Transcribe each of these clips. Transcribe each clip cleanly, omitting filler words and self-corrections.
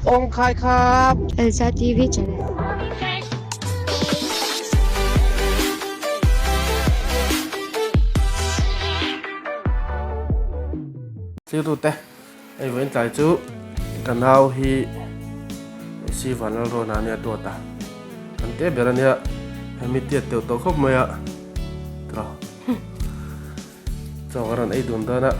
Ong khai khap. Elsa TV channel. Thiltu te hei vawiin tlai chu ka nau hi si Vanlalrawna ania duat a kan te ber ania hemi tiat deuh tawh khawp mai a tiraw. Chaw ka rawn ei dun dawn a,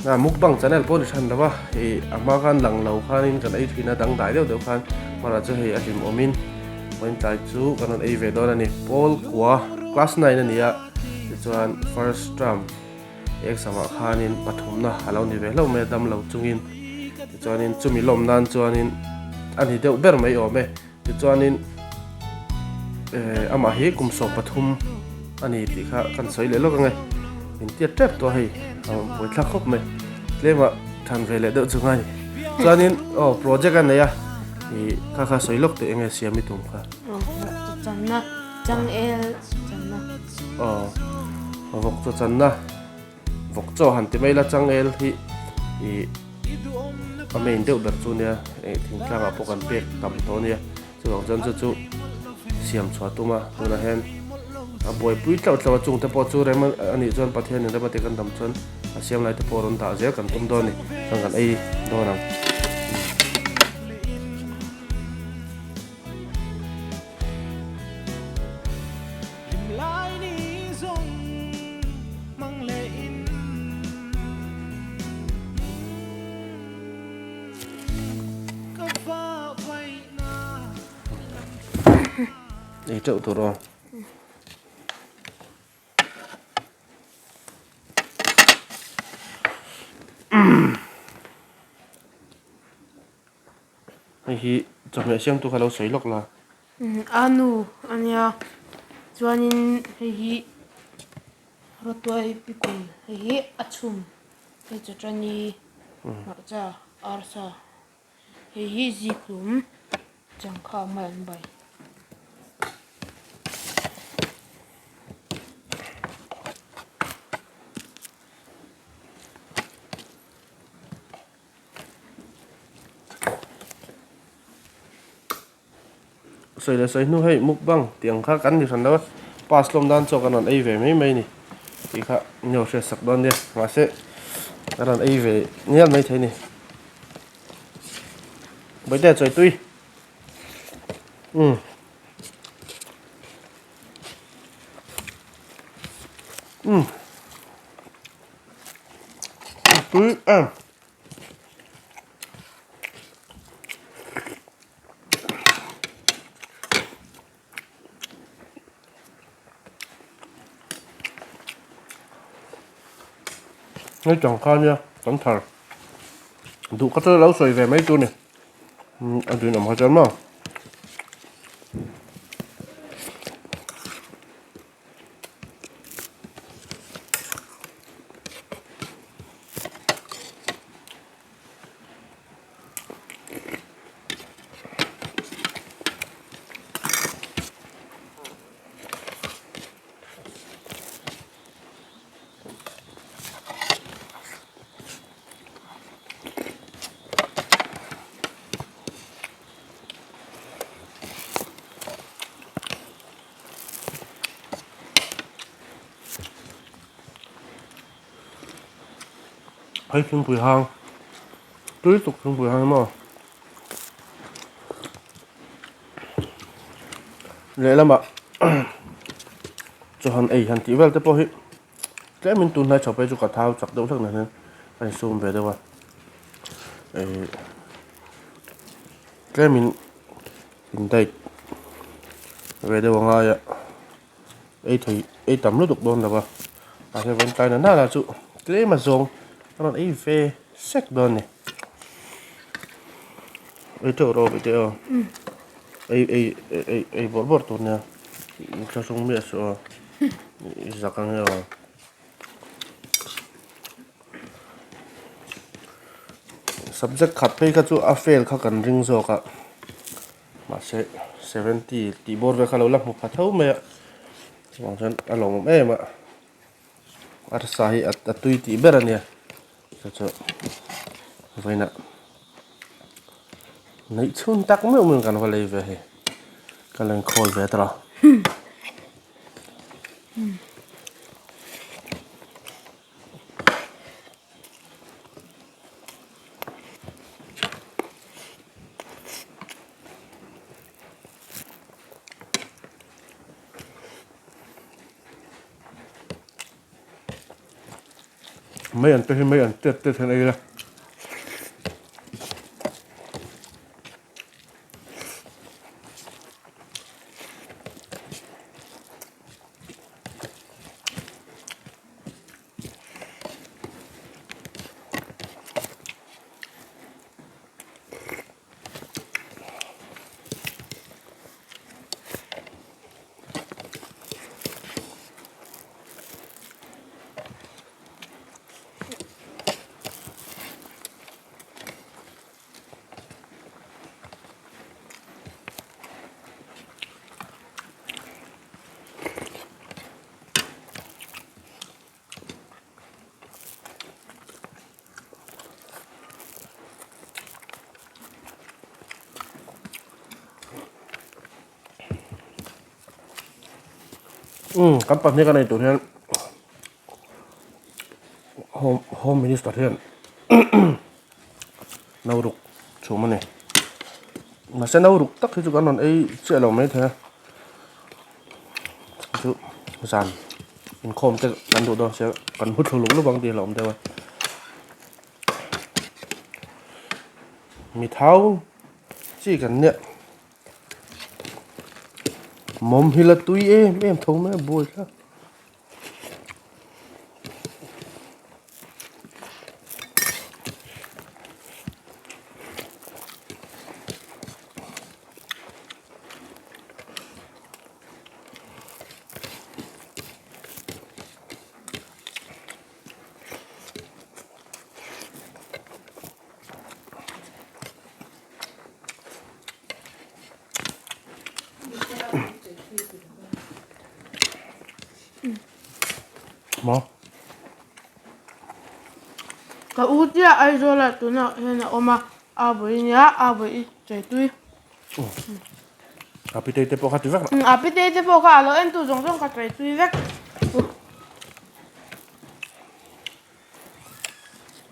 a mukbang channel pawh ni hran lo a, hei a hma khan lang lo khanin kan ei thin a dangdai deuh deuh khan hmanah chu hei a hlim awmin vawiin tlai chu kan rawn ei ve dawn a ni. Pawl kua class nine a ni a, tichuan first term exam ah khanin pathumna a lo ni ve hlauh mai a dam lo chungin tichuanin chumi lawm nan chuanin a ni deuh ber mai awm e. Tichuanin eh amah hi kum 13 a ni tih kha kan sawi leh lawk ange. Min tiat tep tawh a hei a buai thlak khawp mai. Tlema than ve leh deuh chu ngai. Chuanin aw project a nei a ih kha kha sawi lawk teh enge siam i tum kha. Aw chaw channa changel channa. Aw vawk chaw channa. Vawk chaw han ti mai la changel hi ih a main deuh ber chu nia ih thingtlang ah pawh kan pek tam tawh ania chuvang chuan chu chu siam chhuah tum a tunah hian a buaipui tlauh tlauh a chung te pawh chu rem a nih chuan Pathian in rem a tih kan dam chuan a siam lai te pawh rawn dah zel kan tum dawn a ni chuan kan ei dawn ang. Ei teuh tur aw. Hei hi chawhmeh siamtu kha lo sawi lawk la. A nu a nia chuanin hei hi rawtuai pikul hei hi a chhum hei chawṭani hmarcha arsa hei hi zikhlum changkha mal an bai. Sawi leh sawi hnu hei mukbang tih ang kha kan ni hran lo a, pass hlawm dan chuan kan rawn ei ve mai mai a ni tih kha min lo hriat sak dawn nia mahse kan rawn ei ve ngial mai thei a ni. Bawihte chawi tui umm. Umm tui em. Hei tangka nia kan thar duh kha chu lo sawi ve mai tur a ni a duhin awm kha chuan maw. Hei thingpui hang tui tuk thingpui hang hi maw lehlamah chaw han ei han tih vel te pawh hi tlemin tunhnai chho phei chu ka thau chak deuh hlek nen hian ka insum ve deuh a ih tlemin in diet ve deuh a ngai a. Ei thei ei tam lutuk dawn lo va mahse vawiin tlai na nana chu tlem a zawng a rawn ei ve sek dawn a ni ei teuh rawh bawihte aw ei ei ei ei bawrh bawrh tur nia inthlahrung miah suh aw i zak ang e aw. Subject khat phei kha chu a fail kha kan ring zawk a. Mahse 70 tih bawr vel kha lo la hmu pha tho mai a chuvang chuan a lawmawm em a arsa hi a tui tih ber a nia chu chu vawiinah. Neih chhun tak meuh meuh kan va lei ve hei. Ka la inkhawl ve tawh a. Mai an te hi mai an tet tet hian ei ila. Umm kan pahnih kan ei tur hian home home minister hian no ruk chhum a ni mahse no ruk tak hi chu kan rawn ei chiah lo maithei a chu zan inkhawm te kan duh dawn sia kan hu thlu luk luk ang tih a hlauhawm deuh a mi thau chi kan nia. Mawm hi la tui em em tho mai a buai thlak. Maw? Ka u chiah Aizawl ah tunah hian a awm a, a vawi nia, a vawi i chei tui. A pitei te pawh kha ti vek la. A pitei te pawh kha a lo en tu zawng zawng kha chei tui vek.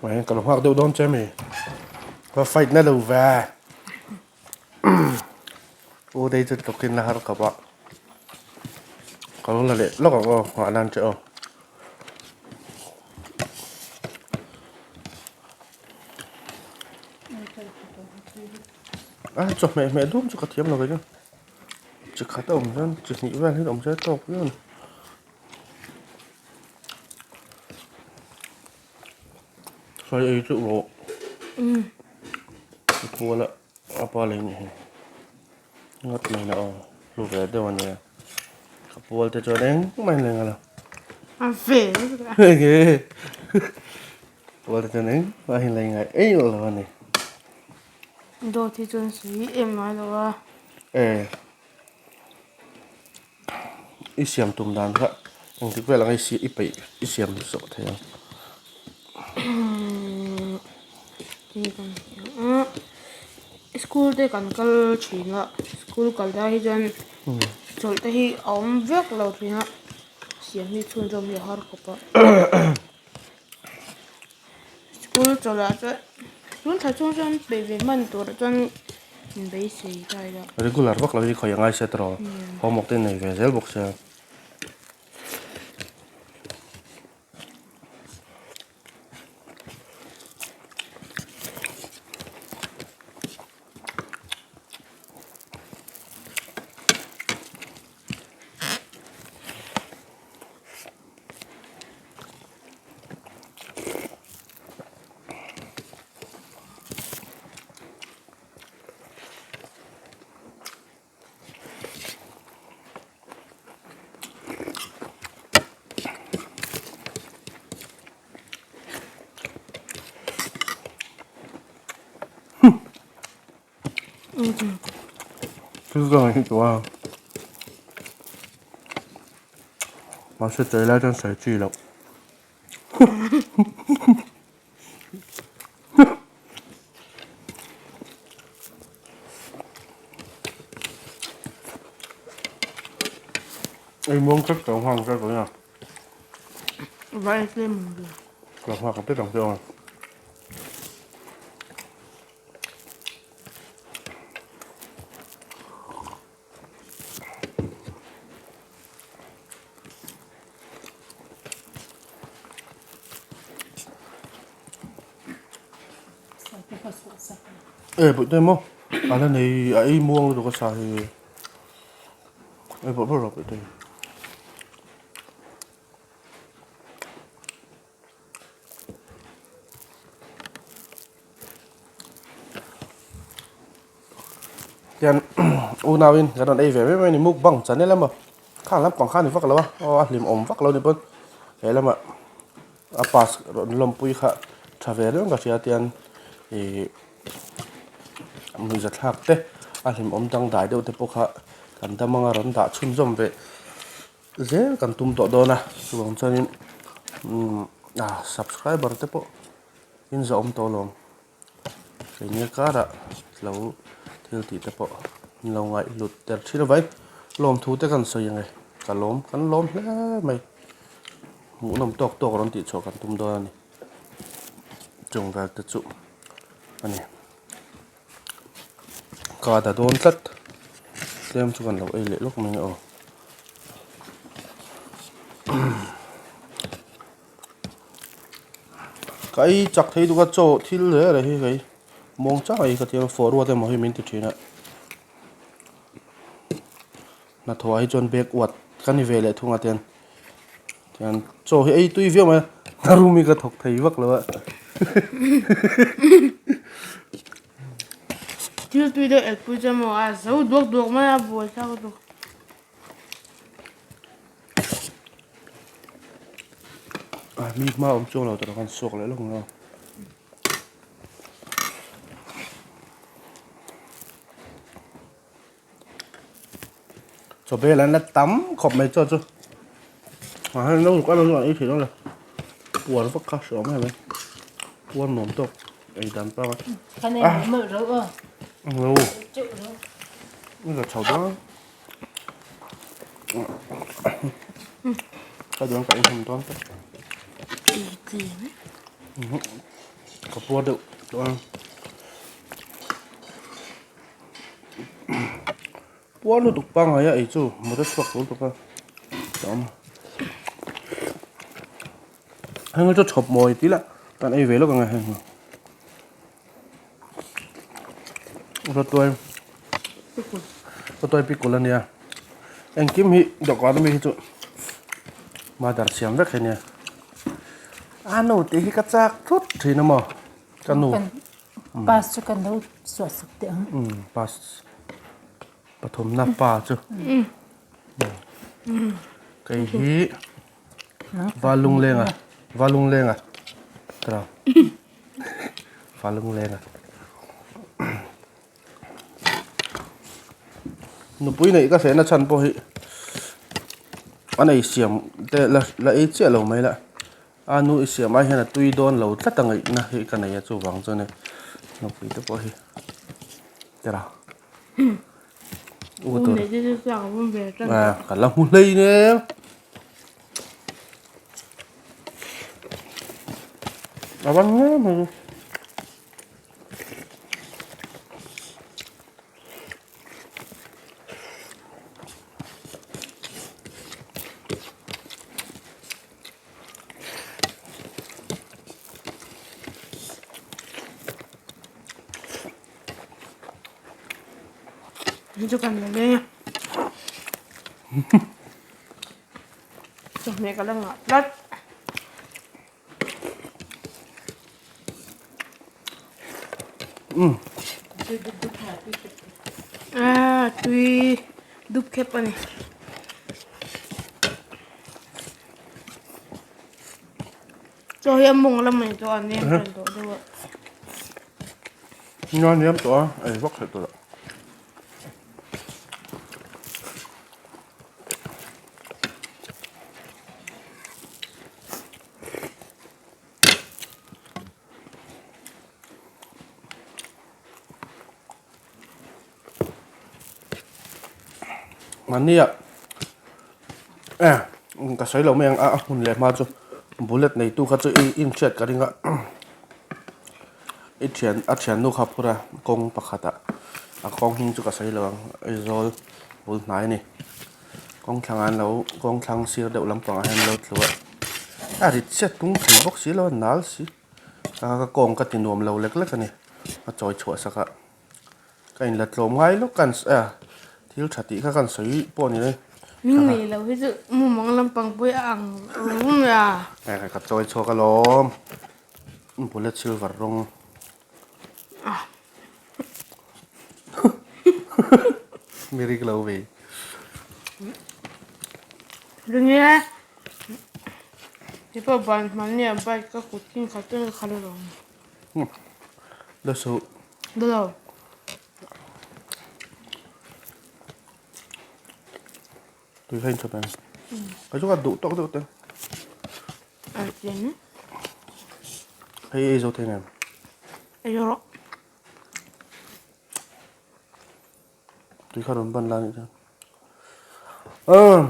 Mai ka lo nghak deuh dawn che mi. Ka fight na lo ve. U dei chu tlukin la har khawp a. Ka lo la leh lawk ang aw nghah nan che aw. A chawhmeh hmeh dum chu ka thiam lo ve chu. Chi khat a awm chuan chi hnih vel hi a awm se tawk viau a ni. Sai ei teuh rawh. I kual a a pa lei nih hi. Ngat mai na aw hlu ve deuh a nia. Ka pual te chuan engmah in leng a lo. A ve. Pual te chuan engmah in lei ngai ei lo a ni. Dawt hi chuan sawi em ngai lo a. E. I siam tum dan kha engtik vel ang i peih i siam zawh thei ang. School te kan kal thin a school kal lai hi chuan chawlh te hi a awm vek lo thin a siam hi chhunzawm hi a har khawp a school chawlh ah chuan tun thla chhung chuan peih ve hman tur ah chuan. Inbeisei ta ila. Regular vak lo hi khawi a ngai se tawh homework te nei ve zel bawk sia. Mahse chei lai chuan sawi chi loh. Ei muang tlat ka lo nghak tlat tawh nia. Vai tlem ang ve. Ka lo nghak tlat ang che aw. E pawh te maw a la nei a ei muang lutuk a sa hi ei pawh ber pawh te. Tian unauin kan rawn ei ve mai mai a ni mukbang channel emaw khang lampang kha a ni vak lo a aw a hlimawm vak lo a ni pawn he lamah a pass rawn lawmpui kha tha ve reng ka hria tian ihh nuihza thlak te a hlimawm dangdai deuh te pawh kha kan dam anga rawn dah chhunzawm ve zel kan tum tawh dawn a chuvang chuanin umm ah subscriber te pawh in zawhawm tawh alawm. Keini karah lo thil tih te pawh an lo ngaih hlut der thin avai lawmthu te kan sawi ang e ka lawm kan lawm hle mai hmuhnawm tawk tawk rawn tih chhuah kan tum dawn a ni chung vel te chu a ni ka da dawn tlat tlem chu kan lo ei leh lawk mai ang aw. Ka ei chak thei duh a chaw thil reh reh hi kei muang chang ei ka tia fawh ruat emaw hi min ti thin a hnathawh ah hi chuan bag uat ka ni ve leh thung a tian tian chaw hi ei tui viau mai a ka room hi ka thawk thei vak lo a. Thil tui deuh elpui chu emaw a zo duak duak mai a buai thlak lutuk. Mi hma awm chuang lo tur khan suak leh lawk ang a. Chaw bel an la tam khawp mai chaw chu ah hian no ruk a no ei theih dawn lo puar vak kha hre awm em mai puar nuam tawk ei dan pang a. Lo la chho dawn. Ka duan ka inhum dawn ta. Ka puar deuh chuan puar lutuk pangngai a ei chu mut a chhuak tur lutuk a awm. Heng hi chu chhawp mawi tih lah kan ei ve lawk ang e heng hi. Rawtuai rawtuai pikul a nia engkim hi dawhkan ami hi chu mother siam vek hi a nia a nu tih hi ka chak thut thin a maw ka nu pass chu kan lo suah sak teh ang pass pathumna pa chu kei hi. Valunglenga Valunglenga tara Valunglenga nupui neih ka hrehna chhan pawh hi a nei siam te la la ei chiah lo mai la a nu i siam ai hian a tui dawn lo tlat a ngaihna hi ka nei a chuvang chuan nupui te pawh hi tara. U tur. Ka la hmu hlei nen. A van nge mai. Chu kan la leng a. Chawhmeh ka la ngah tlat. Ah tui dup khep a ni. Chaw hi a mawng lam a ni tawh a nem tan tawh deuh a. Nia nem tawh a ei vak theih tawh loh. Mahnia. Ka sawi lo mai ang a, a hmun leh hma chu bullet neitu kha chu i inhriat ka ring a, i thian a thiannu kha phur a kawng pakhatah a kawng hming chu ka sawi lo ang Aizawl bul hnai a ni. Kawng thlangah an lo kawng thlang sir deuh lampangah hian an lo tlu a, a rit chiat tung thei bawk si lo a nal si a ka kawng ka ti nuam lo lek lek a ni a chawi chhuah sak a. Ka inla tlawm ngai lawk kan a thil tha tih kha kan sawi pawh ni lo. Min nei lo hi chu mumang lampang pawh hi a ang rum a. Hei ka chawi chhuak alawm bullet silver rawng. Mi rik lo ve. Ringe he pawh ban hmanni a bike ka kut kin khat chuan ka khalh alawm. La suh. La lo. Tui kha in chawp em? Ka chu ka duh tawk deuh te. A chian. Hei ei zo thei em? Ei rawh. Tui kha rawn ban la anih chuan. Aaa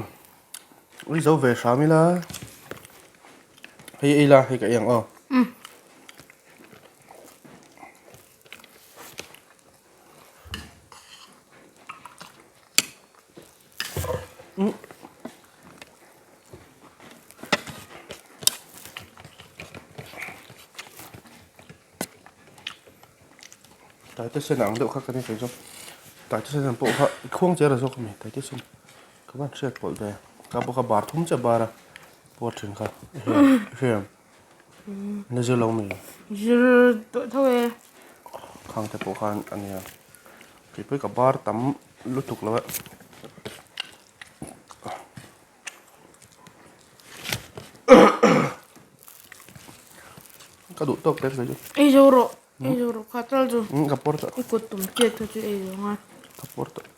ei zo ve hram ila hei ei la hei ka ei ang aw. Taite sen ang deuh kha ka ni thei zawk taite sen ang pawh kha i khuang zel a zawk a mi taite sen ka van hriat pawlh ve ka pawh kha bar thum chiah bar a puar thin kha i hria i hria em na zir lo mi zir tawh tho e khang te pawh khan a nia keipawh hi ka bar tam lutuk lo e. Ka duh tawk hle chu. Ei zo rawh, ei zo rawh kha tal chu. Ka pawr tawh. I kut tum chiat kha chu ei zo nga. Ka pawr tawh.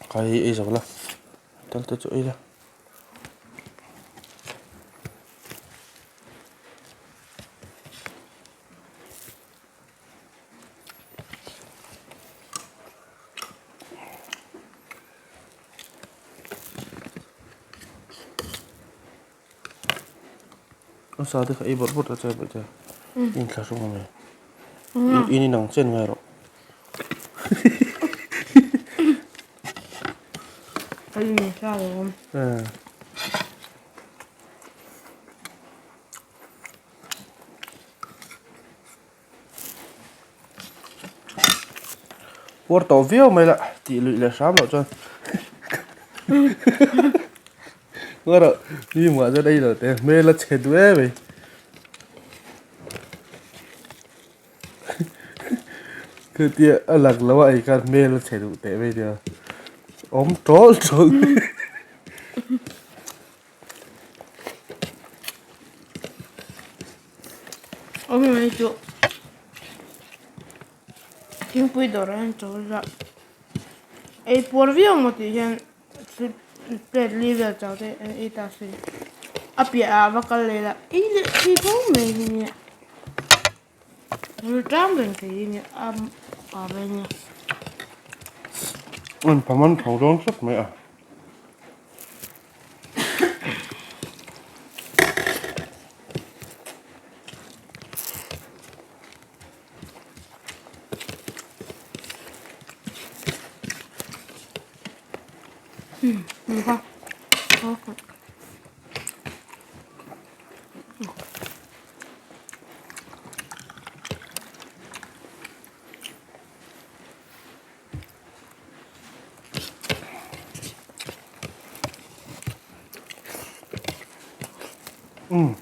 Kha hi ei zo la, tal te chu ei la. A sa te kha ei bawrh bawrh ta che bawrh che in thla hrung a ni in in ang chen ngai rawh a in thla lo Puar tawh viau mai la tih luih leh hram loh chuan Ngaw rawh mi muah chuan ei lo teh hmel a chhe duh em mai Chutia a lang lo a ei khan hmel a chhe duh teh mai nia awm tawl tawl Awm mai chu thingpui dawrah hian chaw zah ei puar viau maw tih hian plate li vel chau te an ei ta si a piah ah va kal leh la ei leh thei tho mai hi nia rilṭam reng thei hi nia a pa ve nia. An phaman tho dawn hrep mai a. Umm.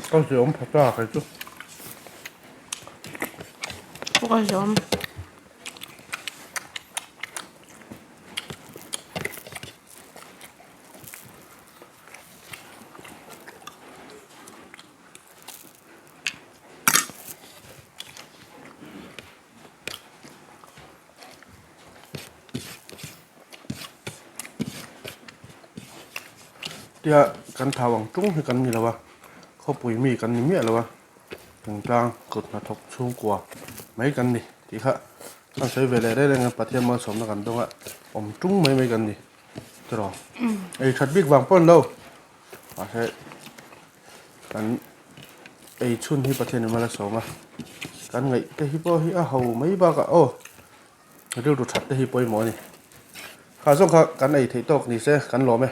Ka ziawm pha ta kei chu. Ka ziawm. Tia kan thau ang tung hi kan ni lo a, khawpui mi kan ni miah lo a, thingtlang kut hnathawk chhungkua mai kan ni tih kha kan sawi ve leh reng reng a, Pathian malsawmna kan dawng a, awm tung mai mai kan ni tiraw. Ei that bik vang pawh a ni lo, mahse kan ei chhun hi Pathianin mal a sawm a, kan ngaih te hi pawh hi a ho mai bakah aw. Rilru that te hi pawimawh a ni. Kha zawng kha kan ei theih tawk ni se kan lawm e.